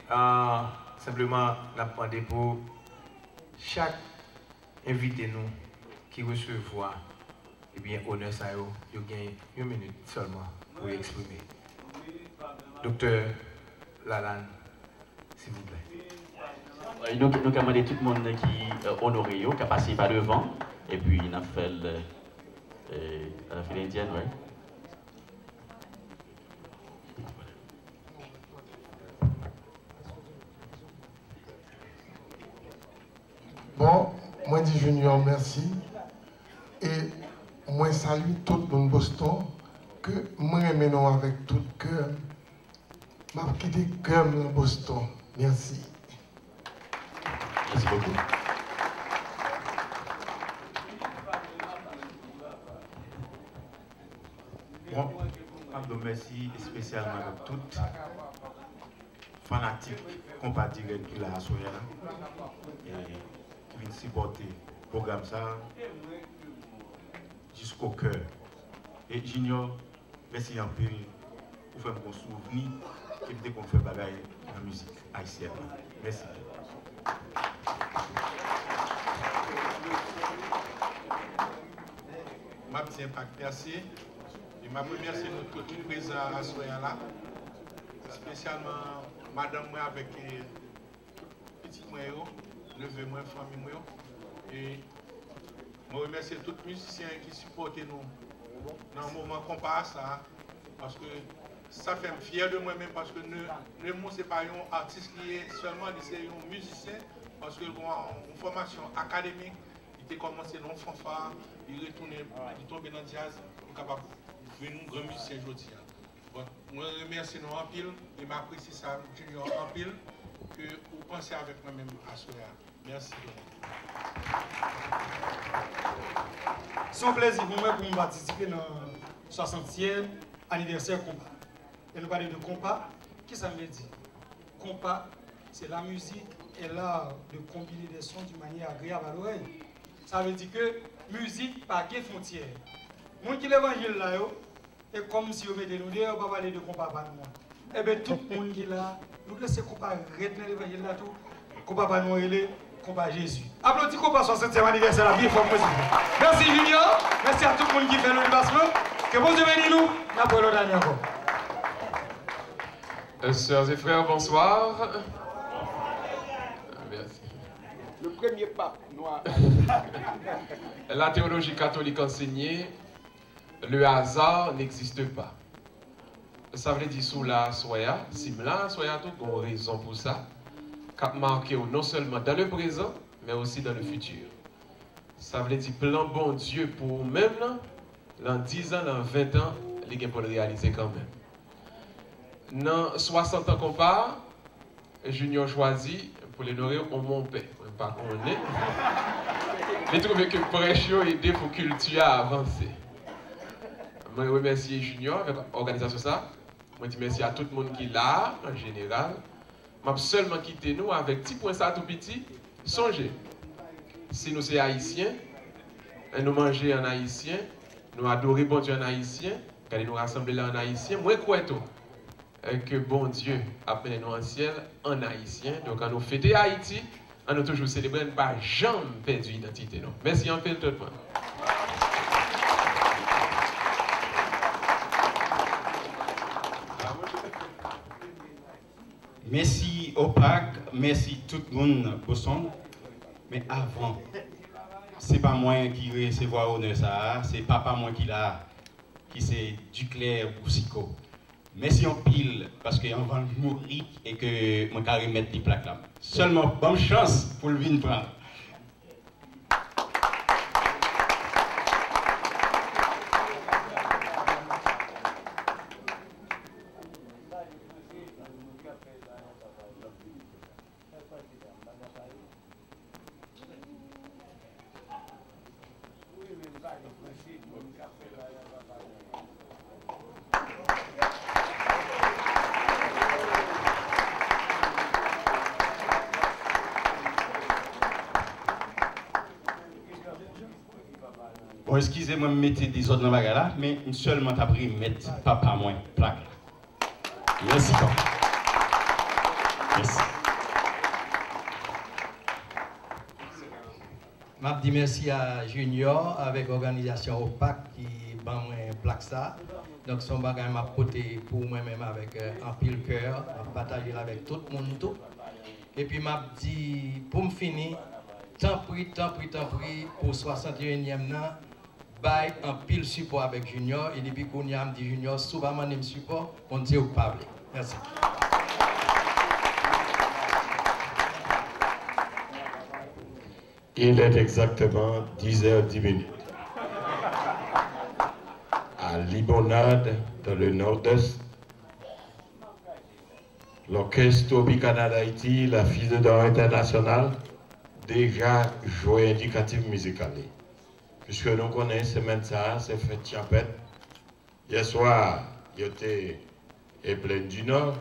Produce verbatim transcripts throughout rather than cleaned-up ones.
Ah, senpleman, n ap mande pou chak envite nou ki resevwa, ebyen, onè sa yo, yo gen yon minit sèlman pou yo eksprime. Doktè Lalanne, silvouplè. Euh, nou, nou ka mande tout moun ki, euh, onore yo, ka pase pa devan, epi n ap fè l, euh, à la file indienne, right? Bon, mwen di Junior mèsi. E mwen salye tout moun Boston, ke mwen renmen nou avèk tout kè m. M ap kite kè m nan Boston. Mèsi. Merci beaucoup. Bon, m ap di w mèsi espesyalman avèk tout fanatik Konpa Dirèk ki la aswè a, e ki vin sipòte pwogram sa a jisko kè. E Junior, mèsi anpil, ou fè m gon souvni ke m te konn fè bagay nan mizik ayisyèn nan. Mèsi. M ap di Enpak mèsi. E m ap remèsye nou tout ki prezan aswè a la, espesyalman madanm mwen avèk, eh, pitit mwen yo, neve mwen, fanmi mwen yo. E mwen remèsye tout mizisyen ki sipòte nou nan moman konpa sa, paske sa fè m fyè de mwen menm, paske Ne-, Nemou se pa yon atis li ye sèlman, li se yon mizisyen, paske l gen yon fòmasyon akademik, li te kòmanse nan yon fanfa, li retounen, li tonbe nan djaz, li kapab vin yon gran mizisyen jodi a. Bon, mwen remèsye nou anpil e m apresye sa Junior anpil ke ou panse avèk mwen menm aswè a. Mèsi. Se yon plezi pou mwen pou m patisipe nan swasantyèm anivèsè konpa. Lè nou pale de konpa, kisa m vle di? Konpa, c'est la musique et l'art de combiner des sons d'une manière agréable à l'oreille. Sa vle di ke mizik pa gen fwontyè. Moun ki levanjil la yo, e kòmsi yo mete nou deyò, yo pa pale de konpa pa nou an. Enben, tout moun ki la, nou lese konpa rèd nan levanjil la tou. Konpa pa nou an rele konpa Jezi. Aplodi konpa swasantyèm anivèsè la byen fò pou mwen, silvouplè. Mèsi, Junior. Mèsi a tout moun ki fè nou deplasman. Ke Bondye beni nou. N ap wè lòt ane ankò. Euh, sœurs et frères, bonsoir. Merci. Le premier pape noir. La théologie catholique enseignée, le hasard n'existe pas. Sa vle di si w la aswè a, si m la aswè a tou, gen yon rezon pou sa, k ap make w non sèlman dans le présent, mais aussi dans le futur. Sa vle di plan Bondye pou ou menm nan, lan dizan, lan ventan, li gen pou l reyalize kanmenm. Nan swasant an konpa a, Junior chwazi pou l onore yon monpè. Mwen pa konnen. Li twouve ke prèch yo ede pou kilti a avanse. Mwen remèsye Junior avèk òganizasyon sa. Mwen di mèsi a tout moun ki la a, an jeneral. M ap sèlman kite nou avèk ti pwen sa tou piti. Sonje, si nou se Ayisyen, nou manje ann Ayisyen, nou adore Bondye ann Ayisyen, gade nou rasanble la ann Ayisyen, mwen kwè tou, eh, ke Bondye ap mennen nou an syèl ann Ayisyen. Donk, ann nou fete Ayiti, ann nou toujou selebre, ann pa janm pèdi idantite nou. Mèsi anpil tout moun. Mèsi Opak, mèsi tout moun Boston. Men avan, se pa mwen ki resevwa onè sa a, se papa mwen ki la a, ki se Duclair Boucicault. Mèsi anpil, paske anvan l mouri, e ke mwen ka remèt li plak la. Sèlman, ban m chans pou l vin pran l. Bon, eskize mwen, m mete dezòd nan bagay la, men m sèlman t ap remèt papa mwen plak la. Mèsi, papa. M ap di mèsi a Junior avèk òganizasyon Opak ki ban mwen plak sa a. Donk, se yon bagay m ap pote pou mwen menm avèk, eh, anpil kè. M ap pataje l avèk tout moun tou. Epi m ap di, pou m fini, tanpri, tanpri, tanpri, pou swasanteyinyèm nan, bay anpil sipò avèk Junior, e depi kounye a, m di Junior, si w pa mande m sipò, Bondye ou k pa vle. Mèsi. Il est exactement dix heures dix minutes. À Limonade, dans le Nord-Est, l'orchestre Tropicana d'Haïti, la Fusée d'Or Internationale, déjà jwe endikatif mizikal li. Piske nou konnen semèn sa a, se fèt chanpèt. Yèswa, yo te e Plèn di Nò,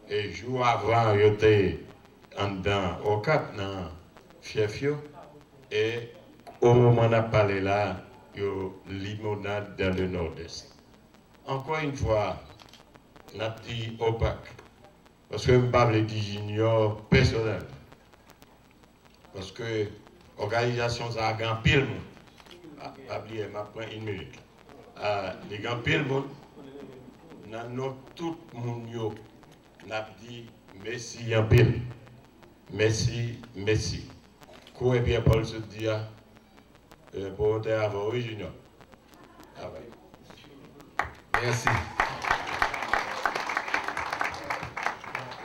e jou avan, yo te anndan Okap nan fyèf yo, e o moman n ap pale la, yo Limonad dans le Nord-Est. Ankò yon fwa, n ap di Opak, paske m pa vle di Junior pèsonèlman. Paske òganizasyon sa a gen anpil moun. Pa, pa bliye, m ap pran yon minit. Ah, li gen anpil moun. Nan non tout moun yo, n ap di mèsi anpil. Mèsi, mèsi. Kourè Pierre Paul sot di a, eh, pwomotè avè w, wi, Junior. Travay. Mèsi.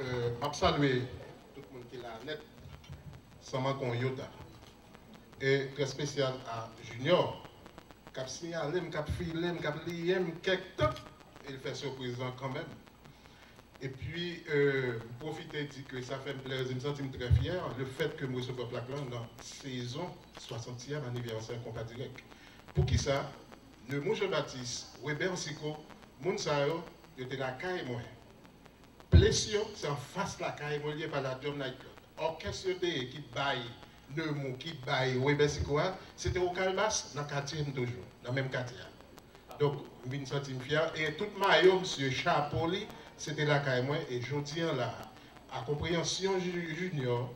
Euh, m ap salye tout moun ki la nèt, san manke yon yota. E trè espesyal a Junior, k ap siyale m, k ap file m, k ap liye m kèk tan, e l fè sipriz lan kanmenm. Epi, euh, m pwofite di ke sa fè m plezi, m santi m trè fyè, le fèt ke m resevwa plak lan nan sezon swasantyèm anivèsè Konpa Dirèk. Poukisa? Neumou Jean Baptiste, Weber Sicot, moun sa yo, yo te lakay mwen. Ples yo, se anfas lakay mwen li ye, pa la Drum Night Club. Òkès yo te ye ki bay Neumou, ki bay Weber Sicot a, se te o Kalbas, nan katye m toujou, nan menm katye a. Donk, m vin santi m fyè. E tout mayo misye, chapo li, se te lakay mwen. E jodi a la, a konpreyansyon Ju-, Junior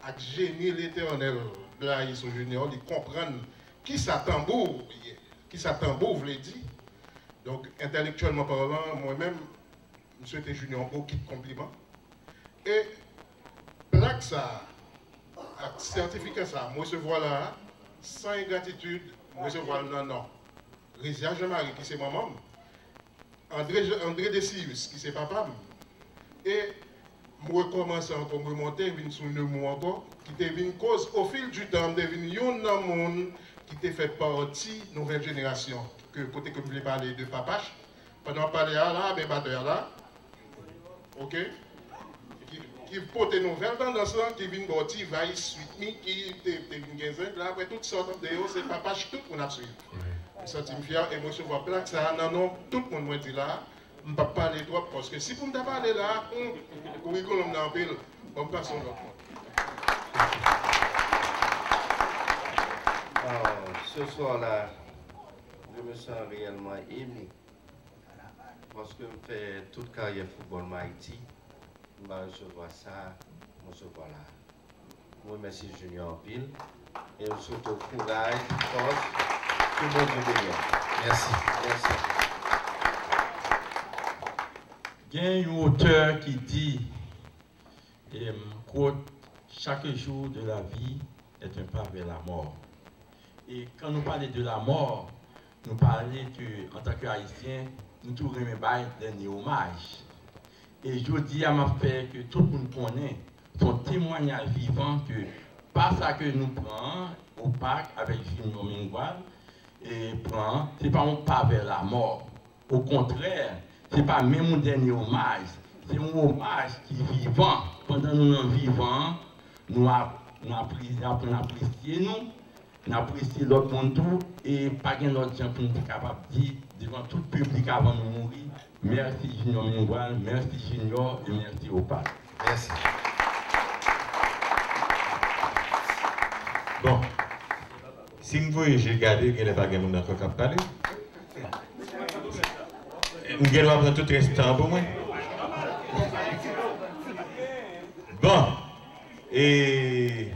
ak jeni letènèl blayi sou Junior, li konprann kisa tanbou ye, kisa tanbou vle di. Donk, entèlektyèlman palan, mwen menm, m swete Junior yon bokit konpliman. E plak sa a, ak sètifika sa a, m resevwa la a, san engratitid, m resevwa l nan non Rizia Jean Marie, ki se manman m, André, André Desirus, ki se papa m, e m rekòmanse ankò, m remonte, vin sou Neumou ankò, ki te vin koz, au fil du temps, m te vin youn nan moun ki te fè pati nouvèl jenerasyon, ke, kote ke m vle pale de Papach, pandan m ap pale a la, men batè a la, oke? Ki, ki pote nouvèl tandans lan, ki vin ba w T-Vice, Sweet Micky, te, te vin gen Zengla, apre tout sa w tande yo, se Papach tout moun ap swiv. M santi m fyè e m resevwa plak sa a nan non tout moun mwen di la a. M p ap pale twòp, paske si pou m ta pale la a, hmm, kourikoulòm nan anpil. Bon, m pase yon lòt moun. Alors, ce soir-là, je me sens réellement ému. Paske m fè tout karyè foutbòl m Ayiti, m pa resevwa sa m resevwa la. M remèsye Junior anpil e m swete w kouraj, fòs, ke Bondye beni w. Mèsi. Mèsi. Gen yon otè ki di, e m quote, chaque jour de la vie est un pas vers la mort. E kan nou pale de la mort, nou pale ke, antanke Ayisyen, nou tou renmen bay dènye omaj. E jodi a, m ap fè ke tout moun konnen, se yon temwayaj vivan ke pa sa ke nou pran an, Opak avèk Junior Mengual, e pran an, se pa yon pa vè lamò. Okontrè, se pa menm yon dènye omaj, se yon omaj ki vivan. Pandan nou nan vivan an, nou ap, nou apre-, aprann apresye nou, n apresye lòt moun tou, e pa gen lòt jan pou n te kapab di devan tout piblik avan nou mouri, mèsi Junior Mengual, mèsi Junior e mèsi Opak. Mèsi. Bon, si m voye je gade, genlè pa gen moun ankò k ap pale. M gen dwa pran tout rès tan an pou mwen. Bon, e,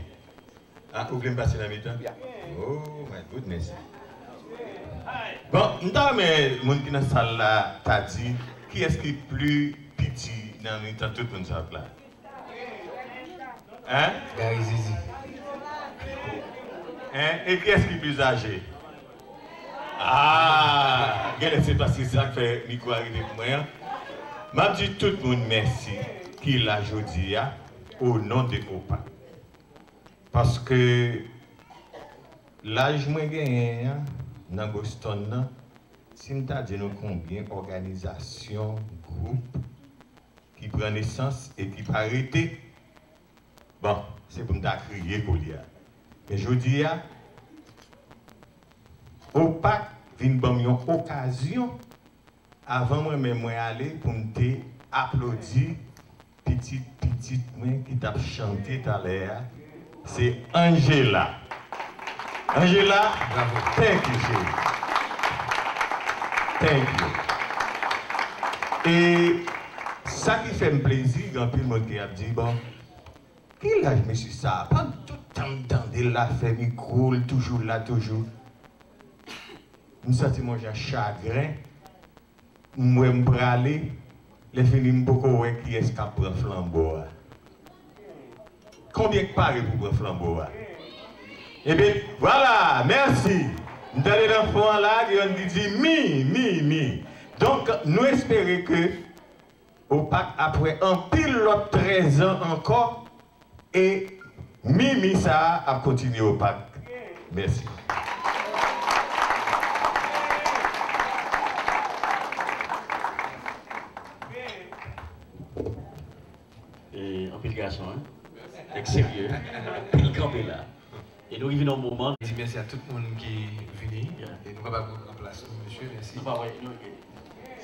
ah, ou vle m pase nan mitan? Yeah. Oh my goodness. Bon, m ta renmen moun ki nan sal la ta di kiyès ki pli piti nan mitan tout moun sa la. Hein? Gary Zizi. Hein? E kiyès ki pli aje? Ah, genlè se paske se sa k fè mikwo a rete pou mwen an. M ap di tout moun mèsi ki la jodi a, o non de OPAC. Paske laj mwen genyen an nan Boston nan, si m ta di nou konbyen òganizasyon, gwoup ki pran nesans e ki pa rete, bon, se pou m ta kriye koulye a. Men jodi a, OPAC vin ban m yon okazyon, avan mwen menm mwen ale, pou m te aplodi pitit pitit mwen ki t ap chante talè a, se Angela. Angela, bravo. Thank you, cheri. Thank you. E sa ki fè m plezi, gen anpil moun ki ap di, bon, ki laj mesye sa a? Pandan tout tan m tande l la, fè mikwo, l toujou la, toujou. M santi m yon jan chagren. M wè m prale, lè fini m poko wè kiyès k ap pran flanbo a. Konbyen k pare pou pran flanbo a? Ebyen, vwala, mèsi. M tande nan fon an la, gen youn ki di mi, mi, mi. Donk, nou espere ke OPAC ap fè anpil lòt trèz an ankò, e mi, mi sa a ap kontinye OPAC. Mèsi. E, anpil gason, hein? Nèg serye. Anpil kanpe la. E nou rive nan yon moman. Di mèsi a tout moun ki vini. Yeah. E nou kapab ranplase nou, mesye, mèsi. Nou pa wè, nou,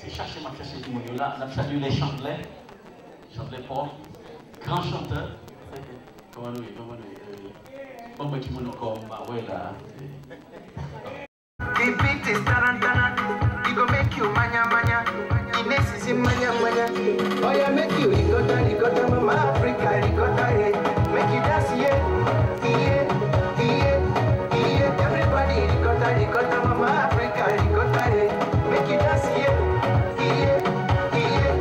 se chache m ap chache moun yo la. N ap salye lè Chantlè. Chantlè Paul, gran chantè. Kòman nou ye? Kòman nou ye? Euh, bon, mwen ki moun ankò m pa wè la. The beat is tarantana. It go make you manya manya. Guinness is in manya manya. Oh yeah, make you ricotta, ricotta, mama Africa, ricotta, yeah. Make you dance, yeah, yeah, yeah, yeah. Everybody ricotta, ricotta, mama Africa, ricotta, yeah. Make you dance, yeah, yeah, yeah,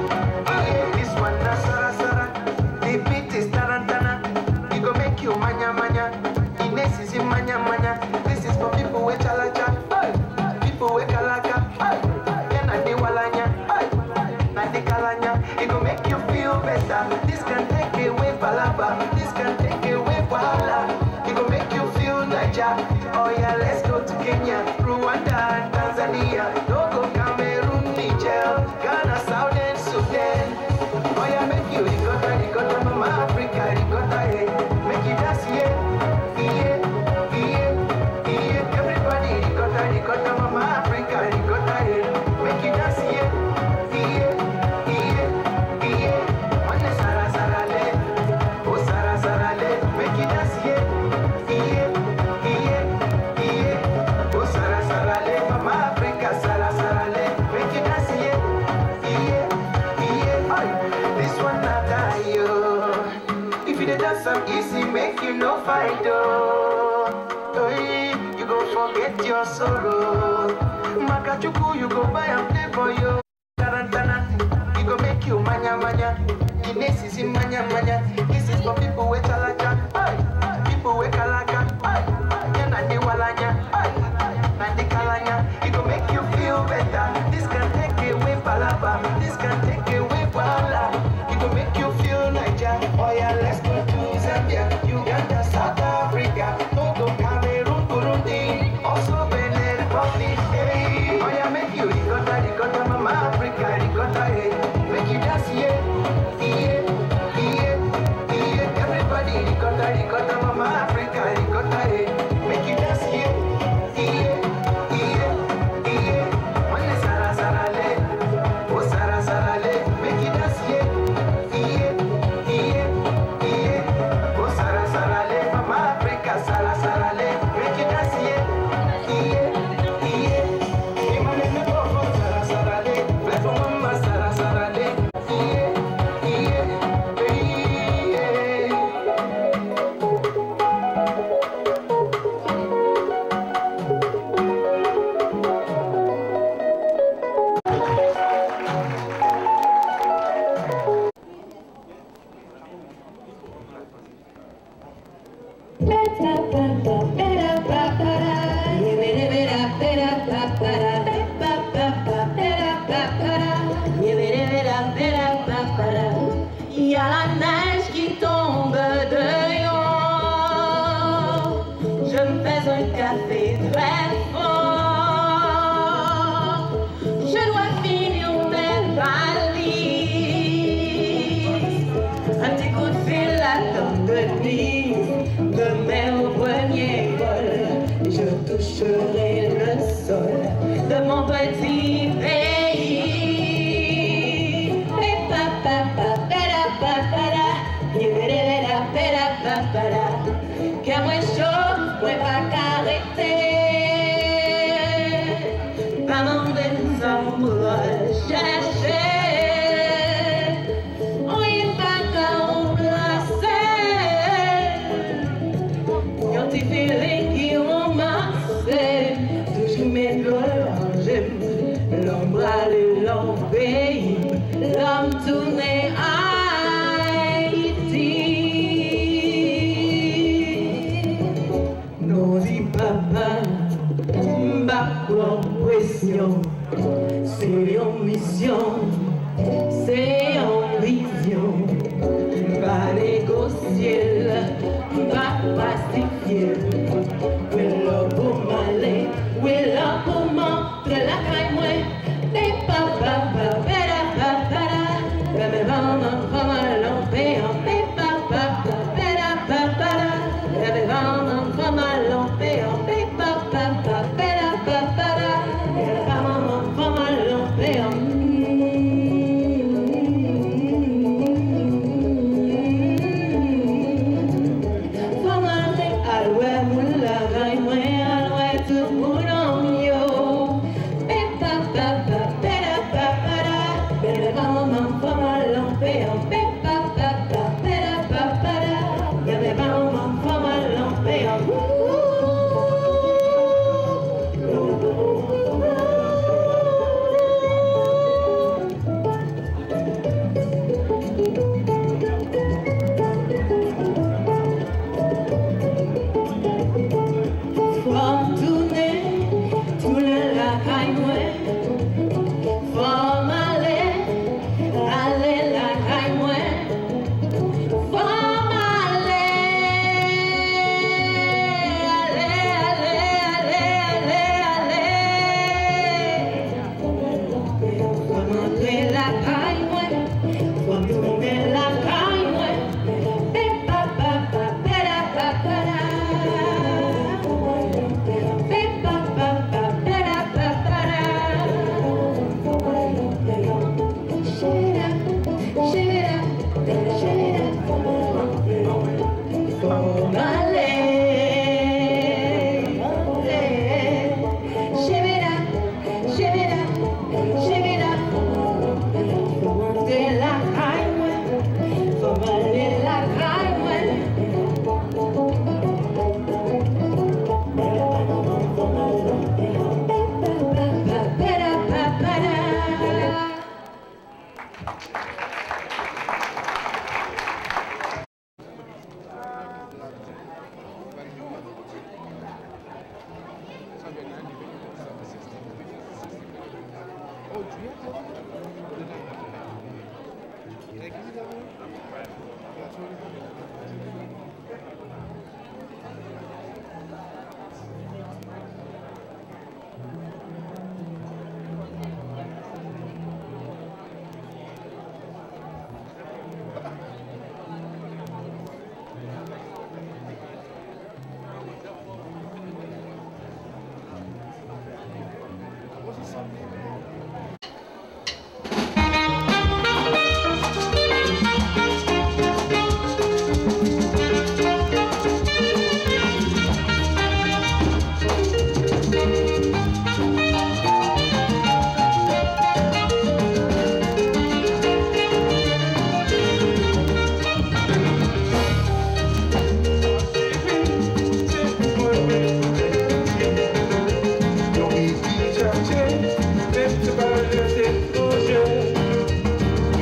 yeah. This one na sara sara. The beat is tarantana. It go make you manya manya. Guinness is in manya manya. This is for people wey chalacha, hey. People wey kalaka, hey. Yeah, na the walanya, hey. Na the kalanya. It go make you feel better. This can take away palaba. This can take away wahala. It go make you feel Naija. Oh yeah, let's go to Kenya, Rwanda and Tanzania. No go Cameroon, Niger, Ghana, Southern Sudan. Oh yeah, make you ricotta, ricotta, mama Africa, ricotta, eh. Make you dance, yeah, yeah, yeah, yeah. Everybody ricotta, ricotta, mama Africa, ricotta, eh. Make you dance, yeah, yeah, yeah, yeah. Mane sara sara le, oh sara sara le. Make you dance, yeah, yeah, yeah, yeah. Oh sara sara le, mama Africa, sara sara le. Make you dance, yeah. Yeah, yeah, oi, this one na die, yo. If you dey dance am easy, make you no fight, oh. Hey, you go forget your sorrow. Makachuku, you go buy am dey for you. Tarantana, it go make you manya manya. Guinness is in manya manya. This is for people wey chalacha, hey. People wey kalaka, hey. Yeah, na the walanya, hey. Na the kalanya. It go make you feel better. This can take away palaba. This can take away wahala. It go make you feel Naija. Oh yeah, let's go to Zambia, Uganda, South Africa, Togo, Cameroon, Burundi, also Benin Republic. Hey, oh yeah, make you ricotta, ricotta, mama Africa, ricotta, hey. Make you dance, yeah, yeah, yeah, yeah. Everybody ricotta, ricotta, mama Africa, ricotta, hey. Make you dance, yeah. Iye, iye, iye. Mane sara sara le. Oh sara sara le. Make you dance, yeah. Iye, iye, iye. Il y a la neige qui tombe dehors. Je me fais un café très fort. Je dois finir mes valises. Un petit coup de fil à Tom Denise. Demain au premier vol, je toucherai le sol de mon petit pays. Pe-pa-pa-pa, pe-da-pa-pa-da, ye-pe-de-pe-da, pe-da-pa-pa-da. Kè mwen cho, mwen pa ka rete. Pa mande m sa m pral chèche. Anyen pa ka ranplase yon ti feeling ki ranmase. Toujou met dlo nan je m. Lè m prale nan peyi m, lè m tounen Ayiti. Non di papa, m p ap pran presyon. Se yon misyon, se yon vizyon. M pa negosye l, m pa pasifye l. Wi lè pou m ale, wi lè pou m antre lakay mwen. Pe-pa-pa-pa, pe-da-pa-pa-da. Leve manman, fò m al nan peyi an. Pe-pa-pa-pa, pe-da-pa-pa-da. Leve manman, fò m al nan peyi an. Pe-pa-pa-pa, pe-da-pa-pa-da. Leve manman, fò m al nan peyi an. Fò m al te al wè moun lakay mwen, al wè tout moun an m yo. Pe-pa-pa-pa, pe-da-pa-pa-da. Bèlè pa manman m, fò m al nan peyi an. Pe-pa-pa-pa, pe-da-pa-pa-da. Bèlè pa manman m, fò m al nan peyi an. Fò m tounen, tounen lakay mwen. Fò m ale, ale lakay mwen. Fò m ale, ale, ale. Fò m antre lakay mwen, fò m tounen lakay mwen. Pe-pa-pa-pa, pe-da-pa-pa-da. Pe-pa-pa-pa, pe-da-pa-pa-da. Shake it up, shake it up, shake it up. Fò m ale. Shake it up. Shake it up, shake it up. Fò m antre lakay mwen, fò m ale lakay mwen.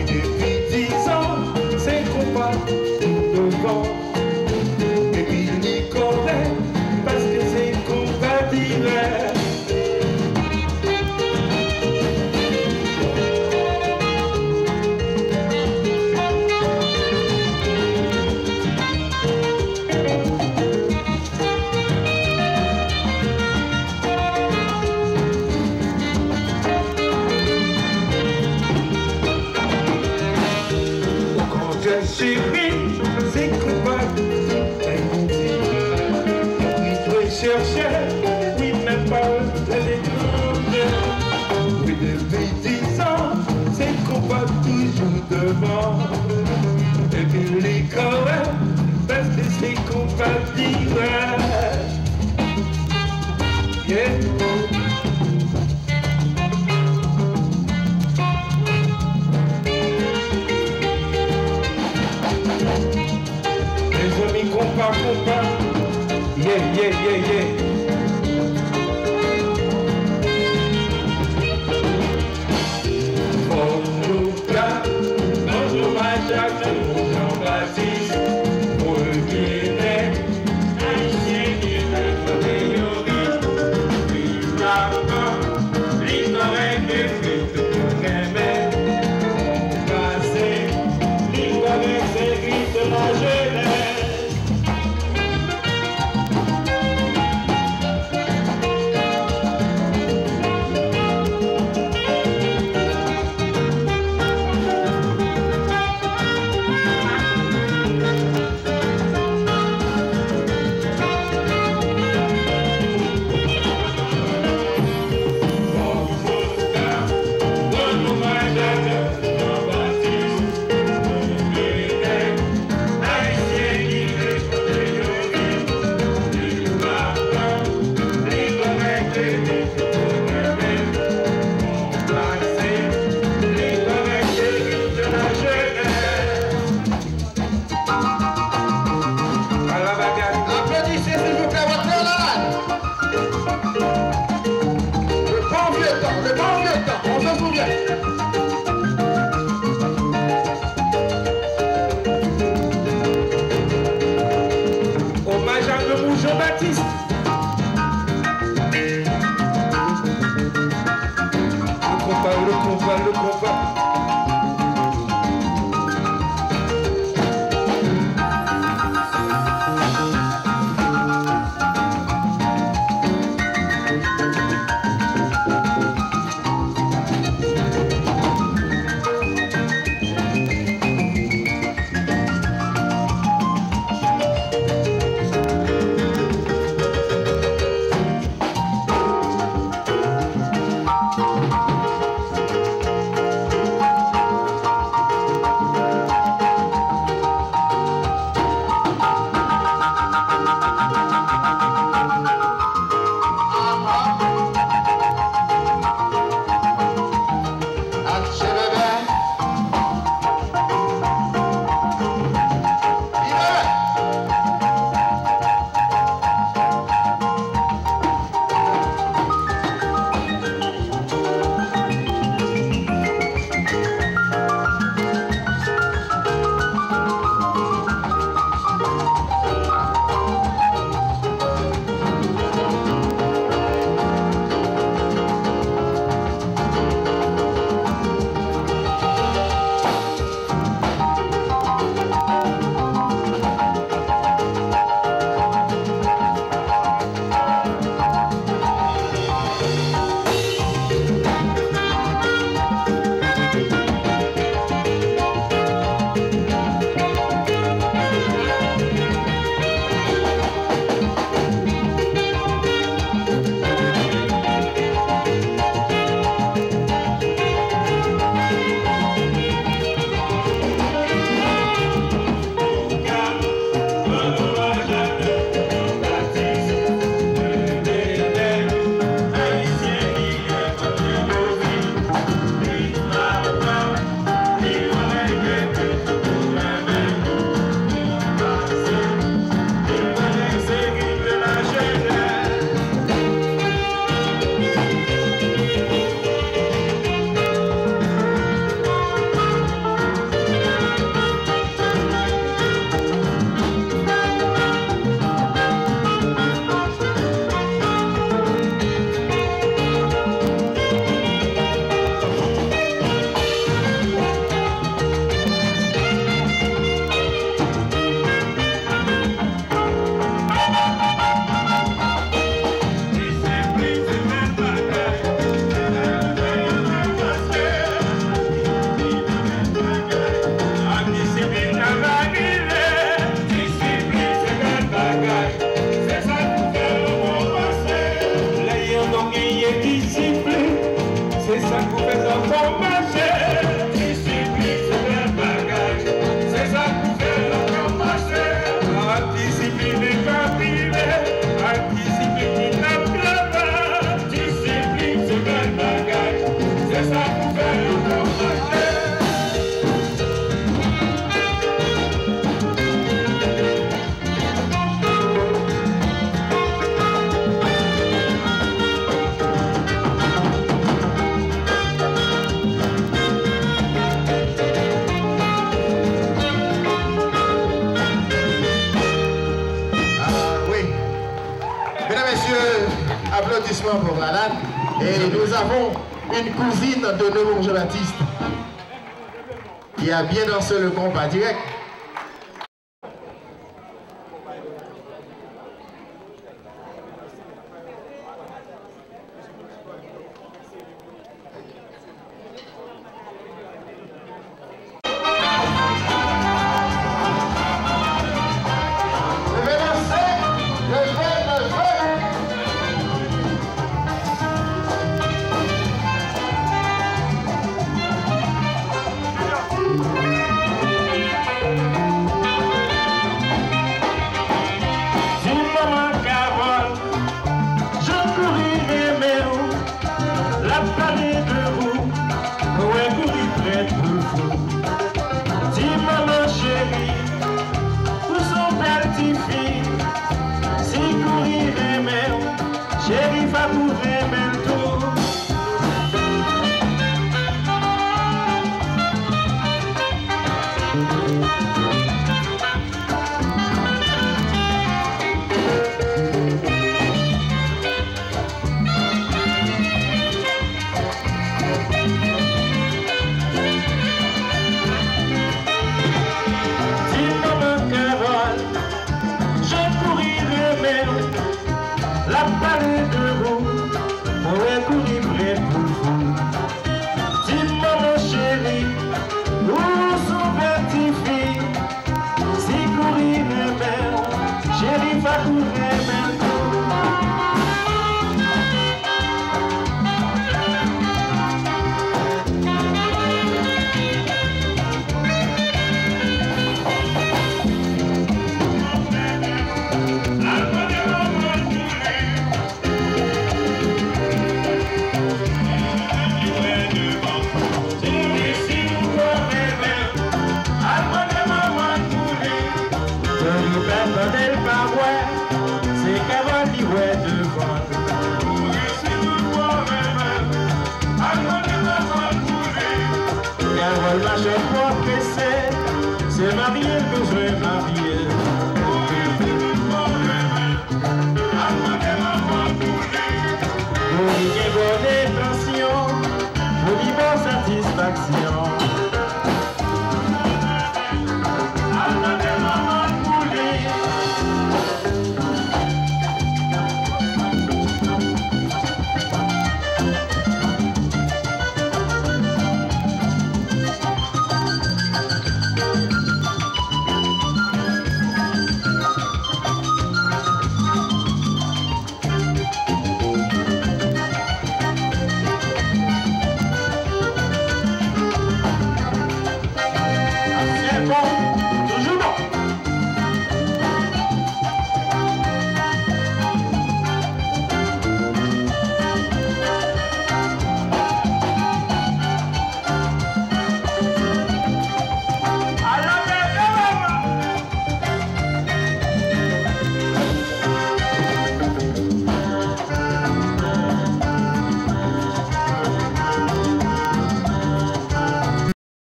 Depi dizan, se konba pou devan. Depi li Wi, men pawòl la te tande. Wi, depi dizan, se konpa toujou devan. Epi li kòrèk, paske se konpa dirèk. Yeah. Mezanmi, konpa, konpa. Yeah, yeah, yeah, yeah. Fò nou ka ban omaj ak Simon Jean Baptiste, premye nèg ayisyen ki te fè yon rit. Li rapan, li kòrèk epi tout moun renmen. Konpa se, li kòrèk, se rit lajenès. Applaudissements pour Lalane. Et nous avons une cousine de Neumond Jean-Baptiste qui a bien dansé le compas direct. Ti manman Kawòl, Jan Kouri renmen w, l ap pale de ou, mwen wè Kouri prèt pou l fou. Ti manman cheri, ou s on bèl tifi, si Kouri renmen w, cheri, fòk ou renmen l tou. Ti manman Kawòl, Jan Kouri renmen w, l ap pale de ou, mwen wè Kouri prèt pou l fou. Ti manman cheri, ou s on bèl tifi, si Kouri renmen w, cheri, fòk ou renmen l tou. Al mande manman l pou li, pou li fè tande l pa bwè.